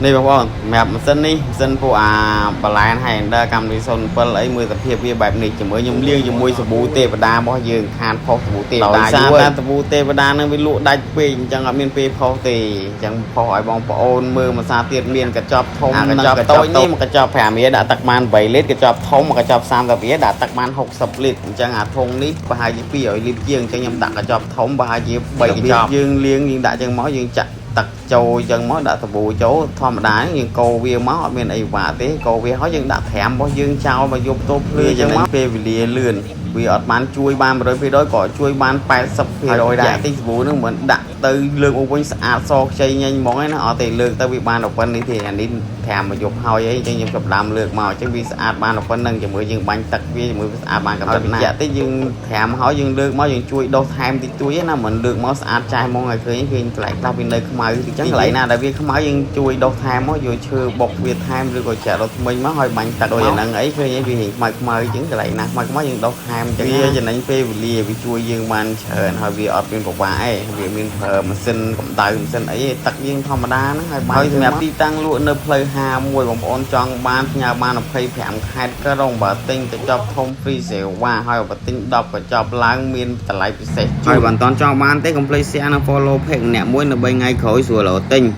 នេះបងប្អូនសម្រាប់ម៉ាស៊ីននេះម៉ាស៊ីនពួកអាបឡែន Highlander Camry 07អីមើលសភាពវាបែបនេះជាមួយខ្ញុំលាងជាមួយសាប៊ូទេវតារបស់យើងខានផុសសាប៊ូទេវតាយូរតែសាប៊ូទេវតានឹងវាលក់ដាច់ពេកអញ្ចឹងអត់មានពេលផុសទេអញ្ចឹងផុសឲ្យបងប្អូនមើលមួយសាទៀតមានកញ្ចប់ធំនិងកញ្ចប់តូចនេះមកកញ្ចប់5រៀលដាក់ទឹកបាន8លីត្រកញ្ចប់ធំមកកញ្ចប់30រៀលដាក់ទឹកបាន60លីត្រអញ្ចឹងអាធុងនេះប្រហែលជា200លីត្រជាងអញ្ចឹងខ្ញុំដាក់កញ្ចប់ធំប្រហែលជា3កញ្ចប់យើងលាងយើងដាក់អញ្ចឹងមកយើងចាក់ ទឹកចូលអញ្ចឹងមកដាក់សាប៊ូចូលធម្មតាយើងកូរវាមកអត់មានអីពិបាកទេកូរវាហើយយើងដាក់ត្រាំរបស់យើងចោលមកយប់ទប់ភ្លឺអញ្ចឹងមកពេលវេលាលឿនវាអត់បានជួយបាន100%ក៏ជួយបាន80%ដែរតិចសាប៊ូហ្នឹងមិនដាក់ទៅលើកមកវិញស្អាតសខ្ចីញញហ្មងឯណាអត់ទេលើកទៅវាបានតែប៉ុណ្្នេះទេអានេះត្រាំមកយប់ហើយអីអញ្ចឹងខ្ញុំចាប់ដើមលើកមកអញ្ចឹងវាស្អាតបានតែប៉ុណ្្នឹងជាមួយយើងបាញ់ទឹកវាជាមួយវាស្អាតបានកម្រិតណាតិចយើងត្រាំហើយយើងលើកមកយើងជួយដុសថែមតិចតួចណាមិនលើកមកស្អាតចាស់ហ្មងឲ្យឃើញឃើញកន្លែងខ្លះវានៅខ្មៅអញ្ចឹងកន្លែងណាដែលវាខ្មៅយើងជួយដុសថែមមកយកឈើបុកវាថែមឬក៏ចាក់រត់ថ្មិញមកហើយបាញ់ទឹកដូចអាហ្នឹងអីឃើញអីវារៀងខ្មៅខ្មៅអញ្ចឹងកន្លែងណាខ្មៅខ្មៅយើងដុសថែមអញ្ចឹងវាចំណេញពេលវេលាវាជួយយើងបានច្រើនហើយវាអត់មានពិបាកអីវាមានប្រើម៉ាស៊ីនកម្ដៅម៉ាស៊ីនអីទឹកយើងធម្មតាហ្នឹងហើយហើយសម្រាប់ទីតាំងលក់នៅផ្លូវ51បងប្អូនចង់បានផ្ញើបាន25ខេត្តក្រុងបើទិញកញ្ចប់ធំ free សេវាហើយបើទិញ10កញ្ចប់ឡើងមានតម្លៃពិសេសជូនហើយបើមិនតន់ចង់បានទេកុំភ្លេច share និង follow page ម្នាក់មួយនៅ3ថ្ងៃក្រោយស្រួលរកទិញ។